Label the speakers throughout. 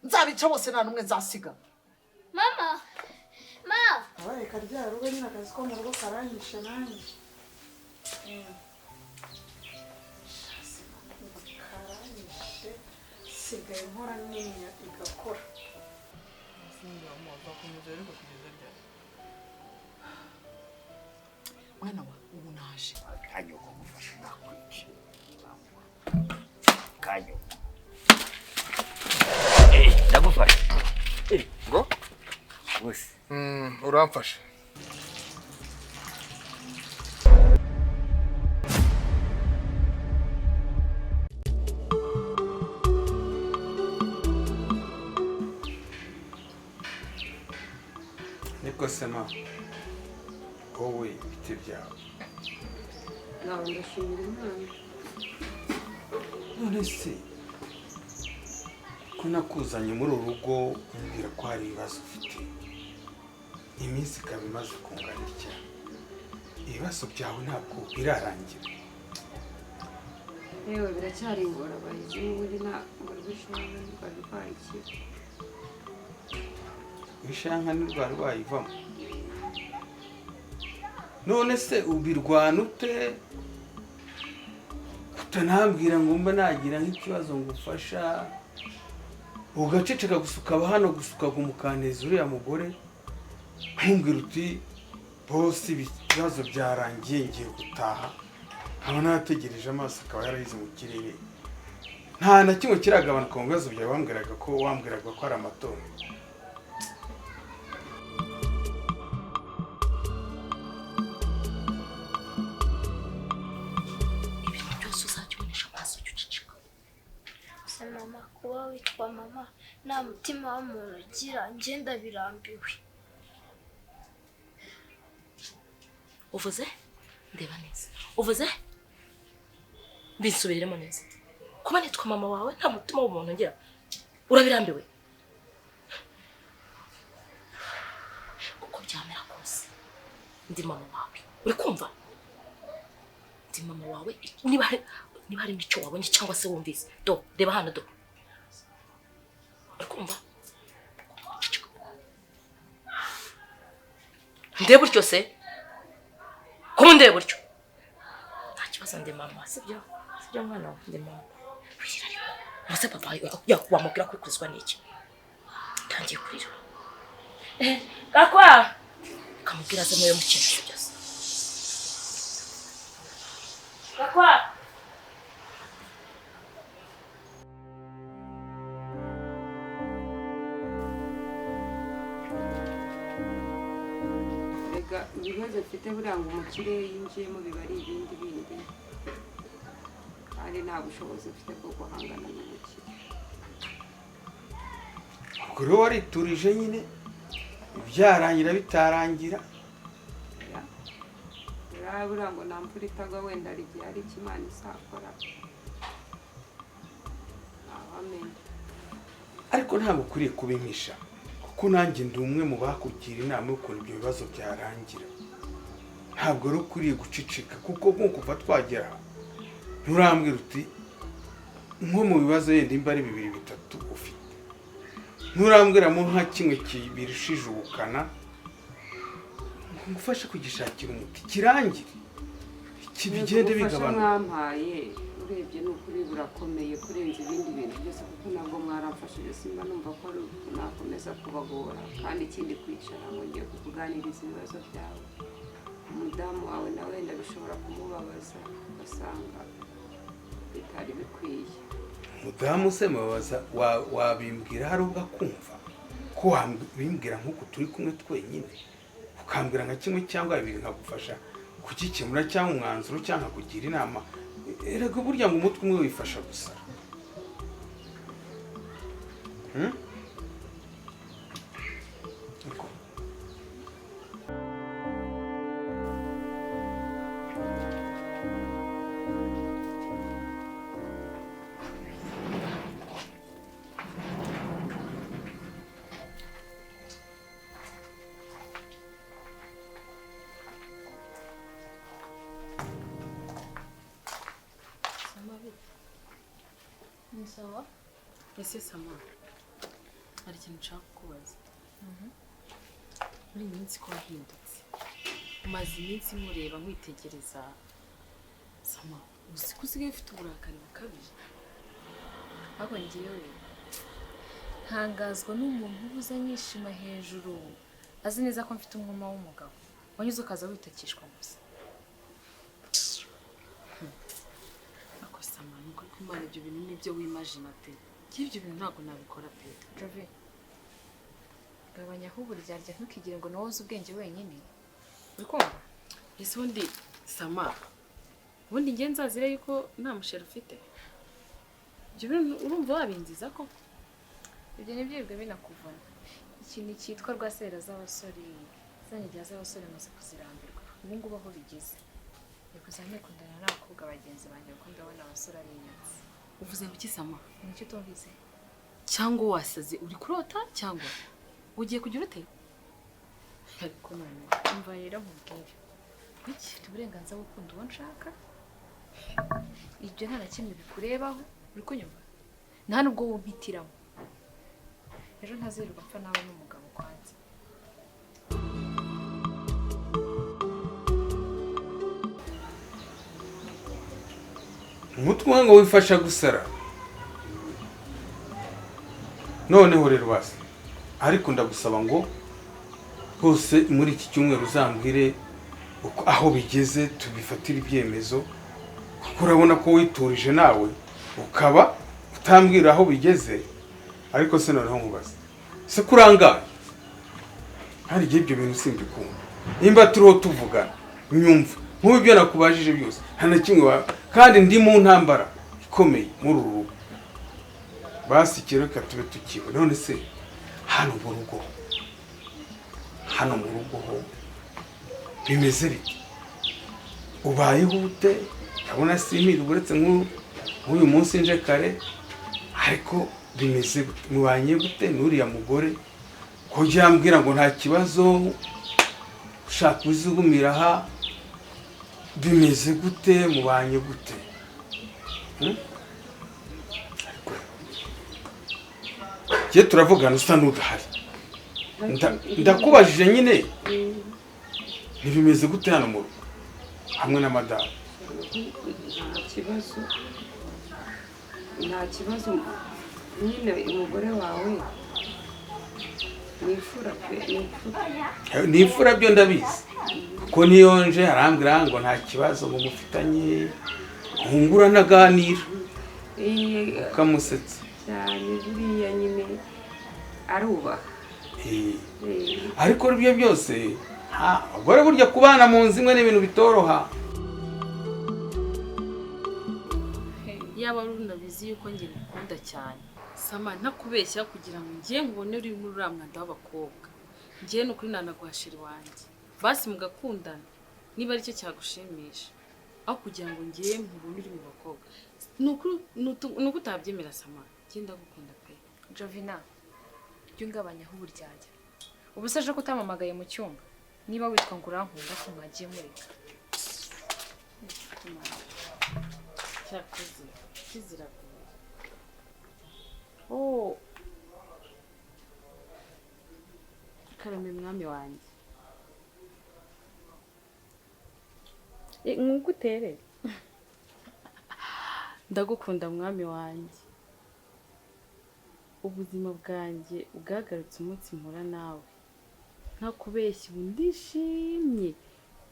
Speaker 1: Nzabica bose, nta n'umwe nzasiga.
Speaker 2: Mama, ma.
Speaker 3: Abaye karya rugo nyine, akazi ko mu rugo karanyishe nanjye. Karanyishe, sigaye nkora n'inya igakora.
Speaker 4: Uzakomeza ariko kugeza ryari?
Speaker 1: Mwana wa, ubu naje.
Speaker 5: Kanyoko gufasha nakwica. Kanyoko. Eh, ndagufasha. Eh,
Speaker 6: ngo
Speaker 5: bose.
Speaker 6: Uramfasha.
Speaker 7: Niko sema, wowe ibiti byawe?
Speaker 8: Nawe ndashimira Imana.
Speaker 7: None se ko nakuzanye muri uru rugo umbwira ko hari ibibazo ufite, iminsi ikaba imaze kungana itya, ibibazo byawe ntabwo birarangira?
Speaker 8: Yewe, biracyari ingorabahizi n'ubundi, ntabwo rw'ishaha rwari rwayikira.
Speaker 7: Ishanka ntirwari wayivamo. None se ubirwana ute, utanambwira ngo mba nagira nk'ikibazo ngufasha, ugaceceka gusa, ukaba hano gusa, ukaguma ukaneza uriya mugore, ntumbwira uti: "Bose ibibazo byarangiye, ngiye gutaha"? Nkaba nategereje, amaso akaba yarahize mu kirere, nta na kimwe kiragabanuka mu bibazo byawe wambwiraga ko ari amatora.
Speaker 9: Ibintu byose uzajya ubonesha amaso, ujye uceceka.
Speaker 2: Gusa mama, kuba witwa mama nta mutima w'umuntu ugira, ngenda birambiwe.
Speaker 9: Uvuze? Ndeba neza, uvuze? Mbinsubiriremo neza. Kuba nitwa mama wawe nta mutima w'umuntu ngira, urabirambiwe? Uko byamera kose ndi mama wawe, uri kumva? Ndi mama wawe. Niba hari n'icyo wabonye cyangwa se wumvise, do reba hano, do, uri kumva? Ceceka. Ndeba utyo se? Kuba undeba utyo nta kibazo. Ndi mama, sibyo? Sibyo mwana wa? Ndi mama. Wirira ariko ubuse papa wamubwira ko kurizwa n'iki? Ntangiye kurira. Eh, gakwa kamubwira aze muyo mukino, sibyo se gakwa?
Speaker 8: Rega ibibazo mfite buriya ngo umukire yinjiyemo biba ari ibindi bindi, kandi nta bushobozi mfite bwo guhangana n'umukire.
Speaker 7: Ubwo rero wariturije nyine, byarangira bitarangira.
Speaker 8: Oya. Buriya buriya ngo nta mvura itagwa, wenda hari igihe hari icyo Imana izakora, ntawamenya.
Speaker 7: Ariko ntabwo ukwiriye kubimpisha, kuko nanjye ndi umwe mu bakugira inama y'ukuntu ibyo bibazo byarangira. Ntabwo rero ukwiriye guceceka, kuko nko kuva twagera aha nturambwira uti nko mu bibazo yenda imba ari bibiri bitatu ufite, nturambwiramo nka kimwe kibirushije ubukana ngo ngufashe kugishakira umuti kirangire, bigende
Speaker 8: Ubufasha
Speaker 7: bigabanuka.
Speaker 8: mwampaye urebye ni ukuri burakomeye kurenza ibindi bintu byose, kuko nabwo mwaramfashije, simba numva ko ari nakomeza kubagora. Kandi ikindi, kwicara ngo ngiye kukuganiriza ibibazo byawe, umudamu wawe nawe wenda bishobora kumubabaza, ugasanga bitari bikwiye.
Speaker 7: Umudamu se mubabaza? Wabimbwira hari ubwo akumva ko wabimbwira nk'uku turi kumwe twenyine, ukambwira nka kimwe cyangwa bibiri nkagufasha kugikemura cyangwa umwanzuro cyangwa kugira inama. Erega burya ngo umutwe umwe wifasha gusara. Hmm? Niko.
Speaker 4: Sawa. Ese Sama, hari ikintu nshaka kukubaza. Muri iyi minsi ko wahindutse, umaze iminsi nkureba nkwitegereza. Sama, uzi ko usigaye ufite uburakari bukabije?
Speaker 6: Ariko njyewe ntangazwa n'umuntu ubuze anyishima hejuru, azi neza ko mfite umwuma w'umugabo, wanyuze ukaza witakishwa gusa.
Speaker 4: Ako Sama, ni ukuri ko Imana ibyo bintu nibyo wimajina pe. Ibyo bintu ntabwo nabikora pe.
Speaker 6: Jove, gabanyaho uburyarya, ntukigire ngo nawe uzi ubwenge wenyine. Uri kumva?
Speaker 4: Ese ubundi Sama, ubundi njye nzazire yuko nta musheri ufite? Ibyo bintu urumva wabinziza koko?
Speaker 6: Ibyo ntibyirirwe binakuvuna. Ikintu cyitwa rwasera z'abasore, zanyagira z'abasore maze kuzirambirwa. Ubu ngubu aho bigeze, ni kuzajya nikundana n'abakobwa bagenzi banjye kuko ndabona abasore ari inyatsi.
Speaker 4: Uvuze ngo iki Sama?
Speaker 6: Nicyo utumvise?
Speaker 4: Cyangwa wasaze uri kurota, cyangwa ugiye kugira ute? Ariko none
Speaker 6: Umva rero nkubwire, mfite uburenganzira bwo gukunda uwo nshaka, ibyo nta na kimwe bikurebaho, uri kunyumva? Nta nubwo wumpitiramo. Ejo ntazirirwa mpfa nawe n'umugabo kwanza.
Speaker 7: Umutwe ngo wifasha gusara. Noneho rero basi, ariko ndagusaba ngo hose muri iki cyumweru uzambwire uko aho bigeze, tubifatire ibyemezo, kuko urabona ko witurije nawe ukaba utambwira aho bigeze. Ariko se noneho nkubaze, se kurangaye hari igihe ibyo bintu simbikunda. Nimba turiho tuvugana nyumva nk'ubu ibyo nakubajije byose nta na kimwe, kandi ndi mu ntambara ikomeye muri uru rugo. Basi reka tube tukiwe. None se hano mu rugo, hano mu rugo ho bimeze bite? Ubayeho ute? Ndabona simpirwa uretse nk'uyu munsi nje kare, ariko bimeze gute? Mubanye gute n'uriya mugore? Ko yambwira ngo nta kibazo, ushaka uzigumira aha, bimeze gute? Mubanye gute? Ariko je turavugana usa n'udahari. Ndakubajije nyine, ntibimeze gute hano mu rugo hamwe na madamu?
Speaker 8: Nta kibazo, nta kibazo nyine. Umugore wawe ni imfura pe, ni imfura.
Speaker 7: Ni imfura byo ndabizi, kuko niyonje arambwira ngo nta kibazo ngo mufitanye, nkungura naganira ukamusetsa
Speaker 8: cyane. Buriya nyine arubaha.
Speaker 7: Ariko ibyo byose abagore burya kubana mu nzu imwe n'ibintu bitoroha.
Speaker 4: Yaba ari unabizi yuko njye ngukunda cyane Sama, ntakubeshya kugira ngo ngiye nkubone uri muri uriya mwanda w'abakobwa. Ngiye ni ukuri nanaguha sheri wanjye, basi mugakundana niba aricyo cyagushimisha, aho kugira ngo ngiye nkubone uri mu bakobwa. Ni uko utabyemera Sama, ngiye ndagukunda pe.
Speaker 6: Jovina, jya ungabanyaho uburyarya. Ubu se ejo ko utamamagaye mu cyumba, niba witwa ngo urankunda ko mwagiye mureka.
Speaker 4: Cyakoze kiziragoye. Oh, karame mwami wanjye, nkuko utere ndagukunda mwami wanjye. Ubuzima bwanjye bwagarutse umunsi mpura nawe, ntakubeshya ubu ndishimye,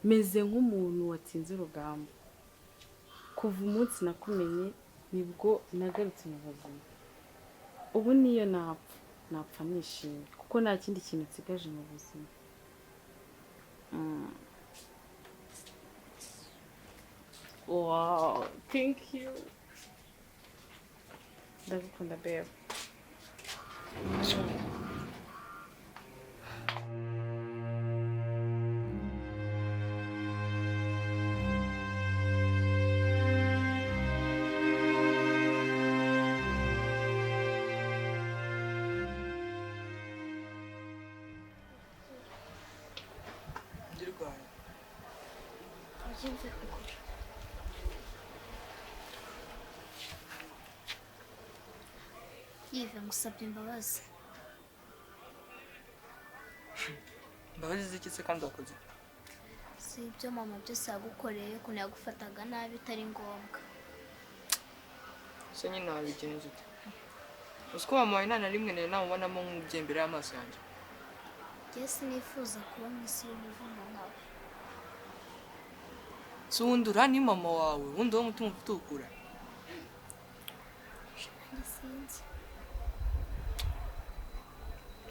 Speaker 4: meze nk'umuntu watsinze urugamba. Kuva umunsi nakumenye nibwo nagarutse mu buzima. Ubu niyo napfa, napfa nishimye kuko nta kindi kintu nsigaje mu buzima. Wow, thank you. Ndagukunda babe.
Speaker 2: Ugiye kugura. Yive ngusabye imbabazi.
Speaker 10: Imbabazi z'iki se kandi wakoze?
Speaker 2: Si ibyo mama byose yagukoreye, ukuntu yagufataga nabi bitari ngombwa.
Speaker 10: Se nyine wabigenza ute? Uzi ko mama wawe nta na rimwe nari namubonamo nk'umubyeyi imbere y'amaso yanjye.
Speaker 2: Njye sinifuza kuba mu isi y'umuvumo nkawe.
Speaker 10: Si uwundi uriya ni mama wawe, ubundi wowe umutima ufite uwukura.
Speaker 2: Nanjye sinzi.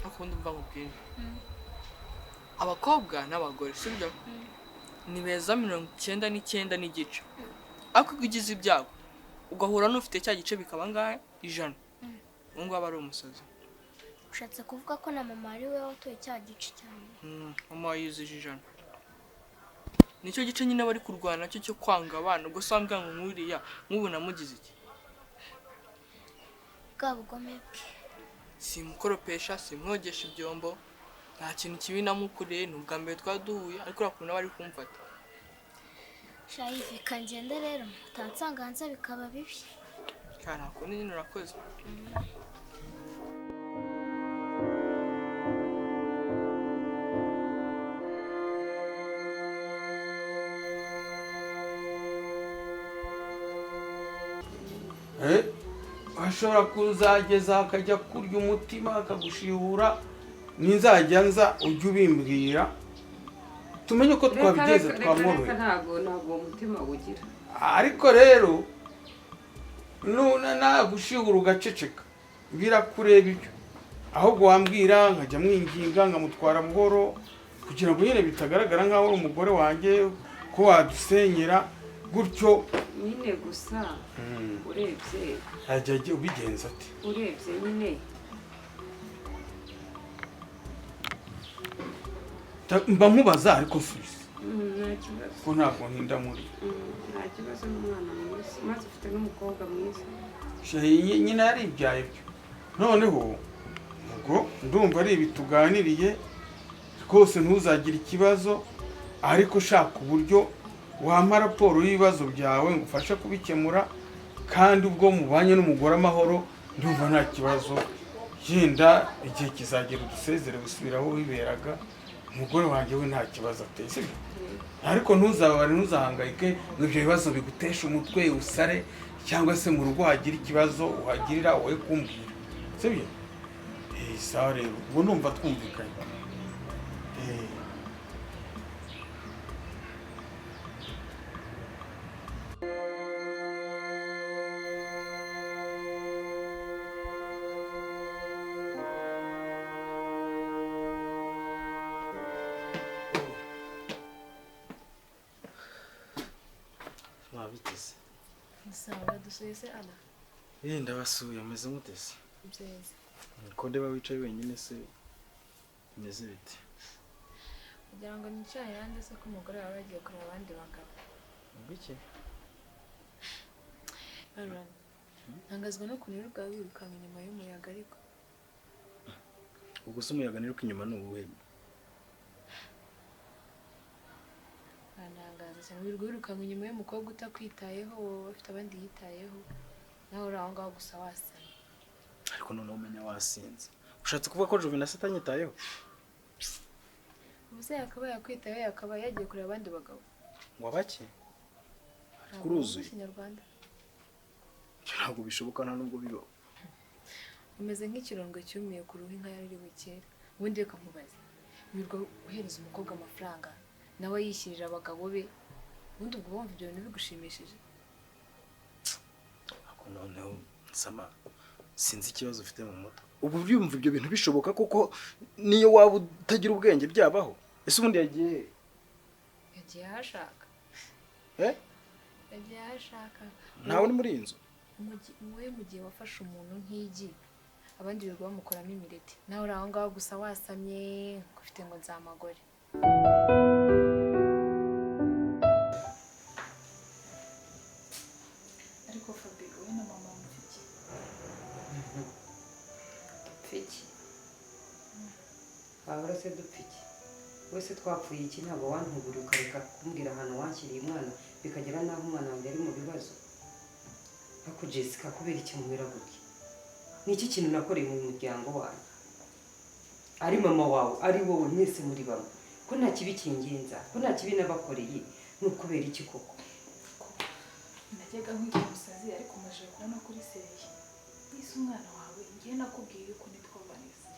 Speaker 10: Ariko ubundi mva nkubwire. Abakobwa n'abagore sibyo? Ni beza 99.5. Ariko iyo ugize ibyago ugahura n'ufite cya gice bikaba angahe? 100. Uwo nguwo aba ari umusazi.
Speaker 2: Ushatse kuvuga ko na mama ari we watoye cya gice cyane?
Speaker 10: Mama we yuzuje 100. Nicyo gice nyine bari kurwana nacyo cyo kwanga abana, ubwo se wambwira ngo nk'uriya nk'ubu namugize iki?
Speaker 2: Bwa bugome bwe.
Speaker 10: Simukoropesha, simwogesha ibyombo, nta kintu kibi namukoreye, ni ubwa mbere twari duhuye, ariko uriya kuntu aba ari kumfata.
Speaker 2: Shayive kangende rero, utansanga hanze bikaba bibi.
Speaker 10: Kandi nta kundi nyine urakoze.
Speaker 7: Ashobora kuzageza akajya kurya umutima akagushihura, ninzajya nza ujye ubimbwira tumenye uko twabigenza twamworohera.
Speaker 8: Ntabwo ntabwo uwo mutima ugira.
Speaker 7: Ariko rero nuna nagushihura ugaceceka birakureba ibyo, ahubwo wambwira nkajya mwinginga nkamutwara buhoro kugira ngo nyine bitagaragara nkaho uri umugore wanjye ko wadusenyera gutyo
Speaker 8: nyine. Gusa urebye
Speaker 7: ajya ubigenza ati
Speaker 8: urebye nyine
Speaker 7: mba nkubaza ariko nsubiza
Speaker 8: nta kibazo
Speaker 7: ko ntabwo ntinda muri
Speaker 8: nta kibazo. N'umwana mwiza maze ufite n'umukobwa mwiza.
Speaker 7: Nyine yaribyaye ibyo. Noneho ubwo ndumva ari ibi tuganiriye rwose, ntuzagire ikibazo, ariko shaka uburyo wampa raporo y'ibibazo byawe ngo ufashe kubikemura, kandi ubwo mubanye n'umugore amahoro ndumva nta kibazo. Yenda igihe kizagera udusezere gusubira aho wiberaga, umugore wanjye we nta kibazo ateye, sibyo? Ariko ntuzababare, ntuzahangayike ngo ibyo bibazo biguteshe umutwe usare, cyangwa se mu rugo hagira ikibazo uhagirira wowe kumbwira, sibyo? Sawa rero, ubwo ndumva twumvikanye.
Speaker 11: Mwabiteze?
Speaker 6: Sawa, dusuye se Ana?
Speaker 11: Ndabasuye, meze mutese?
Speaker 6: Byiza.
Speaker 11: Ko ndeba wicaye wenyine se bimeze bite?
Speaker 6: Kugira ngo nicare yanjye se ko umugore wawe yagiye kureba abandi bagabo.
Speaker 11: Biki?
Speaker 6: Aron, ntangazwa no kuntu wirirwa wirukanka inyuma y'umuyaga ariko.
Speaker 11: Ubwo se umuyaga niruka inyuma ni uwuhe?
Speaker 6: Ntangaza cyane wirirwa wirukanka inyuma y'umukobwa utakwitayeho, wowe afite abandi yitayeho, nawe uri aho ngaho gusa wasamye.
Speaker 11: Ariko noneho umenya wasinze. Ushatse kuvuga ko Jovina se atanyitayeho?
Speaker 6: Ubuse yakaba yakwitayeho yakaba yagiye kureba abandi bagabo.
Speaker 11: Ngo abaki? Kuruzuye.
Speaker 6: Ikinyarwanda.
Speaker 11: Ntabwo bishoboka, nta nubwo bibaho.
Speaker 6: Umeze nk'ikirondwe cyumiye ku ruhu inka yaririwe kera. Ubundi reka nkubaze. Wirirwa uhereza umukobwa amafaranga nawe yishyirira abagabo be, ubundi ubwo wumva ibyo bintu bigushimishije?
Speaker 11: Ako noneho nsama sinzi ikibazo ufite mu mutwe. Ubu byumva ibyo bintu bishoboka koko niyo waba utagira ubwenge byabaho? Ese ubundi yagiye?
Speaker 6: Yagiye ahashaka. Yagiye ahashaka.
Speaker 11: Ntawe uri muri iyi nzu?
Speaker 6: Wowe mu gihe wafashe umuntu nk'igi abandi birirwa bamukoramo imireti, nawe uri aho ngaho gusa wasamye ufite ngo nzamagore.
Speaker 3: Ariko Fabi, wowe na mama mufite
Speaker 8: Dupfa iki? Wabura se dupfa iki? Wese twapfuye iki? Ntabwo wantubura ukareka kumbwira ahantu wanshyiriye umwana bikagera n'aho umwana wanjye ari mu bibazo. Ariko Jessica, kubera iki mumera gutya? Ni iki kintu nakoreye mu muryango wawe? Ari mama wawe, ari wowe, mwese muri bamwe. Ko nta kibi kingenza, ko nta kibi nabakoreye, ni ukubera iki koko?
Speaker 6: Najyaga nkwita umusazi ariko maje kubona kuri seriye. Nise umwana wawe, ngiye nakubwiye yuko nitwa Vanessa.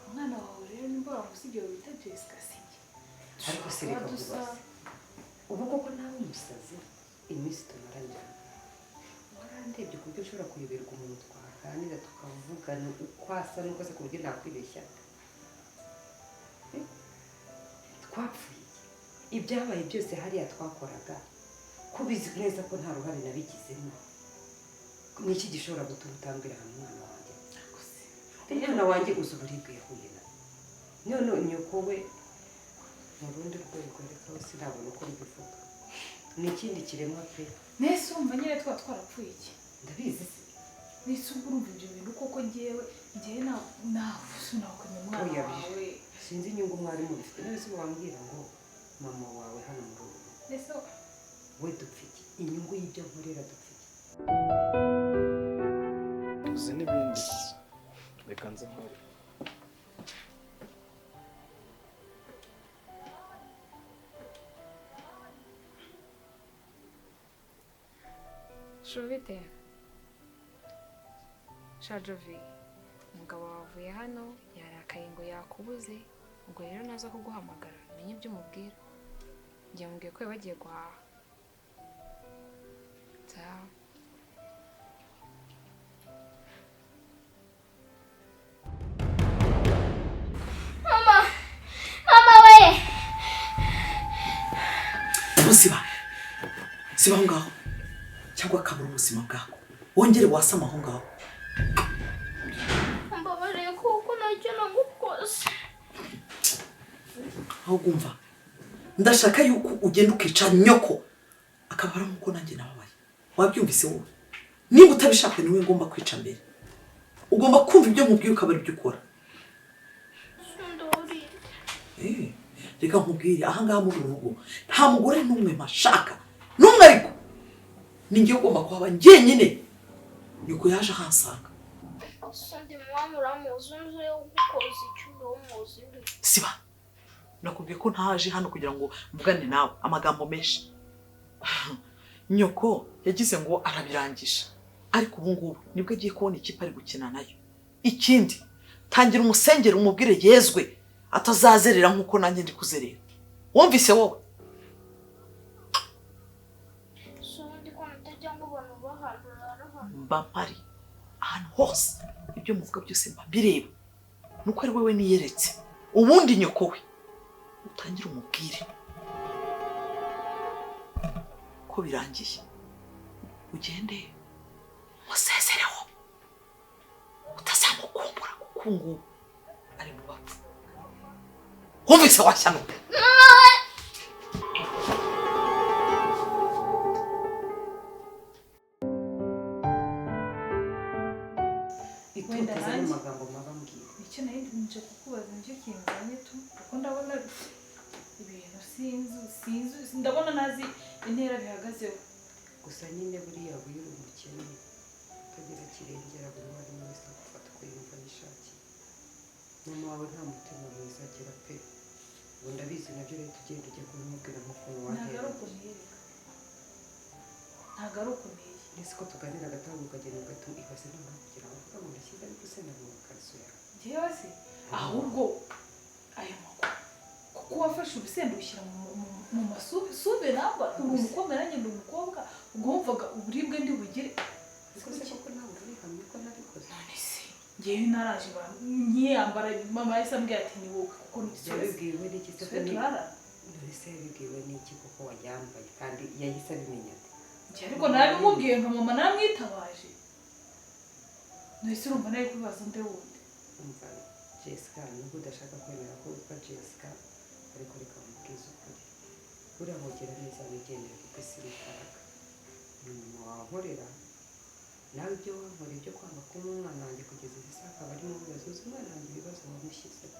Speaker 6: Umwana wawe rero nimba wamusigiye wita Jessica sinjye.
Speaker 8: Ariko se reka nkubaze. Ubu koko nawe umusazi iminsi tumaranye. Warandebye ku buryo ushobora kuyoberwa umuntu twaganira tukavugana uko asa n'uko asa ku buryo nakwibeshya. Twapfuye ibyabaye byose hariya twakoraga ko ubizi neza ko nta ruhare nabigizemo. Ni iki gishobora gutuma utambwira ahantu umwana wanjye? Umwana wanjye uzi uburibwe yahuye na none nyoko we mu rundi rwego reka we sinabona uko mbivuga. Ni ikindi kiremwa pe.
Speaker 6: Nese urumva nyine twa twarapfuye iki?
Speaker 8: Ndabizi se.
Speaker 6: Nese ubwo urumva ibyo bintu koko ngewe nakwemera umwana wawe.
Speaker 8: Sinzi inyungu mwari mubifite. None se wambwira ngo mama wawe hano mu rugo.
Speaker 6: Nese
Speaker 8: we dupfa iki? Inyungu y'ibyo nkorera dupfa iki?
Speaker 11: Uzi n'ibindi. Reka nze nkore.
Speaker 12: Shubite. Shajovi, umugabo wavuye hano yarakaye ngo yakubuze, ubwo rero naza kuguhamagara menye ibyo umubwira. Njye mubwiye ko bagiye guhaha. Sawa.
Speaker 2: Mama! Mama we!
Speaker 1: Siba. Siba aho ngaho. Cyangwa kabura ubuzima bwako. Wongere wasama aho ngaho.
Speaker 2: Mbabarire kuko ntacyo nagukoze.
Speaker 1: Aho gumva. Ndashaka yuko ugenda ukica nyoko akabara nkuko nanjye nababaye. Wabyumvise wowe? Niba utabishaka niwe ngomba kwica mbere. Ugomba kumva ibyo nkubwiye ukabara ibyo ukora. Reka nkubwire aha ngaha muri uru rugo nta mugore n'umwe mashaka. N'umwe ariko. Ni njye ugomba kuhaba njyenyine. Nyoko yaje ahansanga. Siba. Nakubwiye ko ntaje hano kugira ngo mvugane nawe amagambo menshi. Nyoko yagize ngo arabirangisha. Ariko ubu ngubu nibwo agiye kubona ikipe ari gukina nayo. Ikindi tangira umusengero umubwire yezwe atazazerera nkuko nanjye ndi kuzerera. Wumvise wowe? Mba mpari ahantu hose ibyo muvuga byose mba bireba. Nuko ari wewe niyeretse. Ubundi nyoko we utangira umubwire ko birangiye. Ugende musezereho utazamukumbura kuko ngubu ari mu bapfu. Wumvise washyano?
Speaker 8: Itoteza n'amagambo maba mbwira.
Speaker 6: Icyo nari nje kukubaza nicyo kinzanye tu kuko ndabona ibintu sinzi ndabona nazi intera bihagazeho.
Speaker 8: Gusa nyine buriya uri umukene utagira kirengera buri wari wese agufata uko yumva yishakiye. Mama wawe nta mutima mwiza agira pe. Ubu ndabizi nabyo rero tugenda ujya kubimubwira nk'ukuntu wantera.
Speaker 6: Ntabwo ari ukuntu
Speaker 8: Ese ko tuganira agatanga ukagenda ugatuma ibaze noneho kugira ngo avuga ngo ndashyize ariko usenda mu ikariso yawe.
Speaker 6: Njyewe se ahubwo ayo makuru kuko wafashe urusenda ushyira mu masube namba uri umukobwa nanjye ndi umukobwa ubwo wumvaga uburibwe ndi bugire.
Speaker 8: Ese koko ntabwo urihamye ko nabikoze?
Speaker 6: None se njyewe naraje nkiyambara mama yahise ambwira ati ni wowe kuko
Speaker 8: yabibwiwe n'iki se?
Speaker 6: Turara.
Speaker 8: None se yabibwiwe n'iki koko wayambaye kandi yahise abimenya ate?
Speaker 6: Ariko nabimubwiye nka mama namwitabaje. Nahise urumva nawe kubibaza undi wundi.
Speaker 8: Umva Jessica, nubwo udashaka kwemera ko witwa Jessica ariko reka nkubwize ukuri. Buriya wogera neza wigendera kuko isi irikaraga. Ni mama wankorera nawe ibyo wankorera ibyo kwanga kuba umwana wanjye kugeza izi saha akaba ari mu bibazo. Uzi umwana wanjye ibibazo wamushyizeho.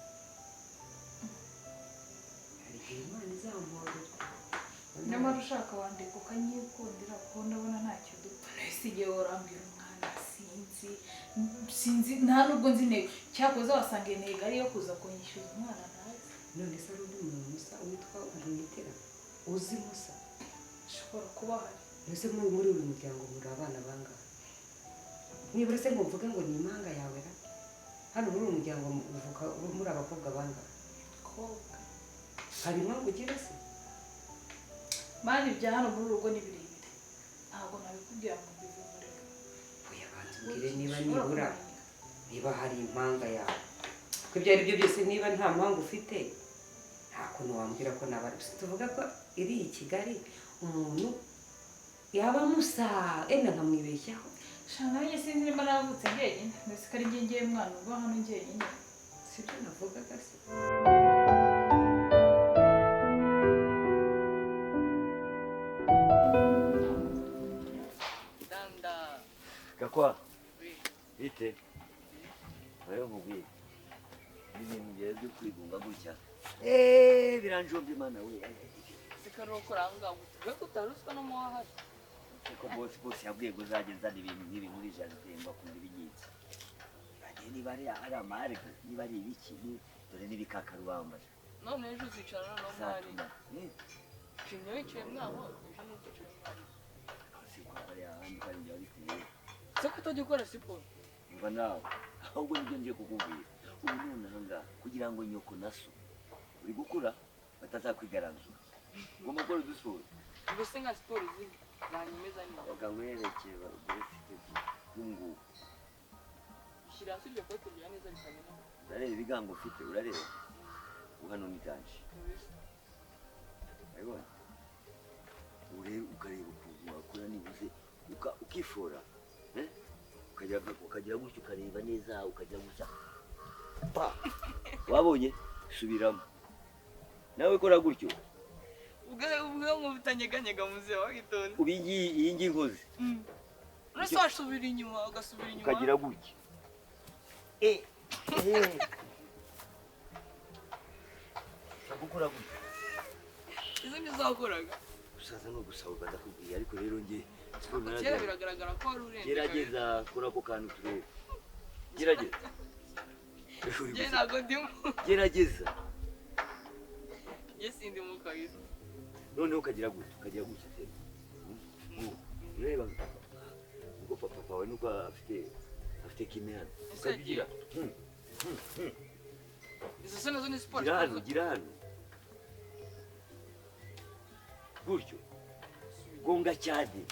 Speaker 8: Hari igihe Imana izamuhorera.
Speaker 6: Nyamara ushaka wandika ukanyikundira kuko ndabona ntacyo dupfa. Nahise igihe urambwira umwana si Sinzi, sinzi, nta nubwo nzi intego. Cyakoze wasanga intego ariyo kuza kunyishyuza umwana ntazi.
Speaker 8: None se ari undi muntu Musa witwa Mwitera uzi Musa?
Speaker 6: Ashobora kuba ahari.
Speaker 8: Mbese muri uyu muryango muri abana bangahe? Nibura se ngo mvuge ngo ni impanga yawe ra? Hano muri uyu muryango uvuka muri abakobwa bangahe?
Speaker 6: Kobwa.
Speaker 8: Hari impamvu ugira se?
Speaker 6: Mani, ibya hano muri uru rugo ni birebire, ntabwo nabikubwira ngo mbivumureke.
Speaker 8: Oya, banza umbwire niba nibura niba hari impanga yawe. Kuko ibyo ari byo byose niba nta mpanga ufite nta kuntu wambwira ko naba. Tuvuga ko iri i Kigali umuntu yaba Musa enda nkamwibeshyaho.
Speaker 6: Sha nanjye sinzi niba navutse njyenyine, mbese ko ari njye ngiye mwana ubwo hano njyenyine.
Speaker 8: Sibyo navugaga se?
Speaker 5: Gakwa, bite? Wewe nkubwiye ibintu byawe byo kwigunga gutya, biranjomba Imana we.
Speaker 10: Sikarokora ahangaha we kutaruswa no muhahari.
Speaker 5: Kuko bosi yabwiye ngo uzajye nzana ibintu nk'ibi muri jaride ngo akunda ibinyitsi. Bagiye niba ari amarwe, niba ari ibiki, dore n'ibikakarubamba.
Speaker 10: None ejo uzicarana no mwari. Kimwe wicaye mwaho, ejo ntuzicara mwari.
Speaker 5: Sikwari ahandi kandi byabiteye.
Speaker 10: Se kutajya ukora siporo?
Speaker 5: Umva nawe, ahubwo nibyo ngiye kukubwira. Ubu nonaha kugira ngo nyoko na so uri gukura batazakwigaranzura. Ugomba gukora udusiporo.
Speaker 10: Mbese nka siporo zindi zanyemeza neza.
Speaker 5: Bakakwerekeza ugure siteti nk'ubu.
Speaker 10: Shyira hasi iryo kote rya neza rikamena.
Speaker 5: Urareba ibigango ufite, urareba. Ubu hano ni danje. Urabibona? Ureba ukareba ukuntu wakura nibuze ukifora. Ukagira gutya ukareba neza, ukagira gutya. Pa! Wabonye? Subiramo. Nawe kora gutyo.
Speaker 10: Ubwo ngo bitanyeganyega muze wagitonze.
Speaker 5: Ubu iyi ngiyi nkoze.
Speaker 10: Uretse wasubira inyuma, ugasubira inyuma.
Speaker 5: Ukagira gutya. Gukora gutya.
Speaker 10: Izo nizo wakoraga.
Speaker 5: Gusaza no gusaba ndakubwiye, ariko rero nge
Speaker 10: kera biragaragara ko wari urenze.
Speaker 5: Gerageza kora ako kantu turebe. Gerageza.
Speaker 10: Njye ntabwo ndimo.
Speaker 5: Gerageza.
Speaker 10: Njye sindimo kabisa.
Speaker 5: Noneho ukagira gutya, ukagira gutya. Ureba ubwo papa wawe nuko afite kime hano. Ukagira.
Speaker 10: Izo se nazo ni siporo.
Speaker 5: Gira hano, gira hano. Gutyo. Gonga cyane.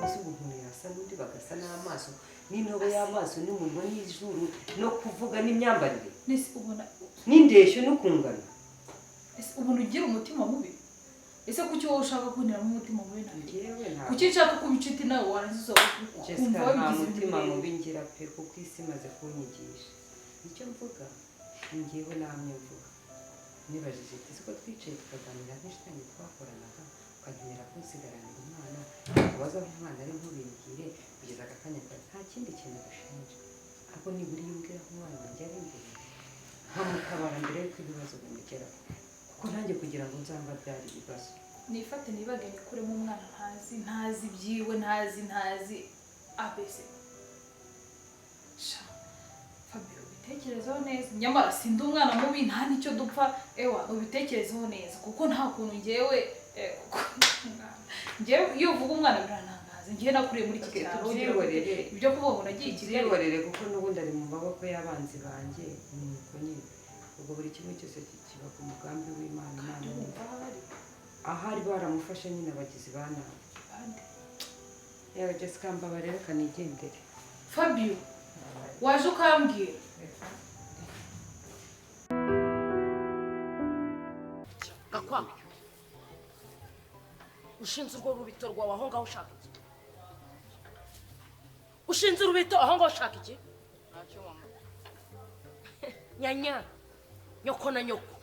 Speaker 8: Ese umuntu yasa n'undi bagasa n'amaso, n'intobo y'amaso n'umunwa n'izuru no kuvuga n'imyambarire.
Speaker 6: Nese ubona
Speaker 8: n'indeshyo no kungana.
Speaker 6: Ese ubona ugira umutima mubi? Ese kuki wowe ushaka kunteramo umutima mubi nanjye?
Speaker 8: Ntabwo.
Speaker 6: Kuki nshaka kuba inshuti nawe warangiza
Speaker 8: Jessica,
Speaker 6: ukumva
Speaker 8: nta
Speaker 6: wabigize
Speaker 8: mutima
Speaker 6: ibintu
Speaker 8: mubi ngira pe, kuko isi imaze kunyigisha. Icyo mvuga ni njyewe namye mvuga. Nibajije ati siko twicaye tukaganira nk'inshuti twakoranaga, ukankenera kunsigaranira umwana, ubaza aho umwana ari ntubimbwire kugeza aka kanya nta kindi kintu gushinja. Ahubwo nibura iyo umbwira ko umwana wanjye ari imbere, nkamutabara mbere y'uko ibibazo bimugeraho. Kuko nanjye kugira ngo nzamba byari ibibazo.
Speaker 6: Nifate nibage nikuremo umwana ntazi, ntazi ibyiwe, ntazi ABC. Sha Fabio, ubitekerezeho neza. Nyamara sindi umwana mubi, nta nicyo dupfa. Ewa, ubitekerezeho neza kuko nta kuntu ngewe kuko ngewe iyo uvuga umwana birantangaza. Ngewe nakuriye muri iki cyaro,
Speaker 8: tubyihorere.
Speaker 6: Ibyo kuvuga ngo nagiye i Kigali.
Speaker 8: Tubyihorere kuko n'ubundi ari mu maboko y'abanzi banjye, ni uko nyine. Ubwo buri kimwe cyose kiba ku mugambi w'Imana. Imana ahari baramufashe nyine abagizi ba nabi. Yewe Jessica, mbabarira reka nigendere.
Speaker 6: Fabio, waje ukambwira.
Speaker 9: Gakwa, ushinze urwo rubito rwawe aho ngaho ushaka iki? Ushinze urubito aho ngaho ushaka iki?
Speaker 10: Ntacyo mama.
Speaker 9: Nyanya, nyoko na nyoko.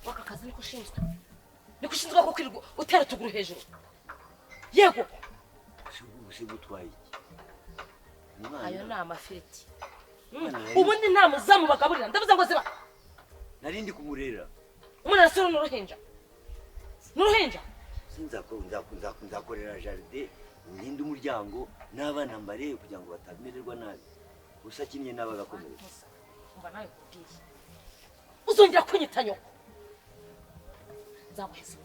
Speaker 9: Waka kazi niko ushinzwe. Niko ushinzwe ko kwirirwa utera tuguru hejuru. Yego.
Speaker 5: Use gutwaye iki?
Speaker 9: Ayo ni amafiriti. Ubundi nta muzamu bagaburira, ndavuze ngo ziba.
Speaker 5: Narindi kumurera.
Speaker 9: Umwana arasura n'uruhinja. N'uruhinja.
Speaker 5: Nzakorera jardin, ndinde umuryango n'abana mbarebe kugira ngo batamererwa nabi. Gusa kimwe n'abagakomereka.
Speaker 9: Umva nawe kubwiye. Uzongera kunyita nyoko. Nzaguheza.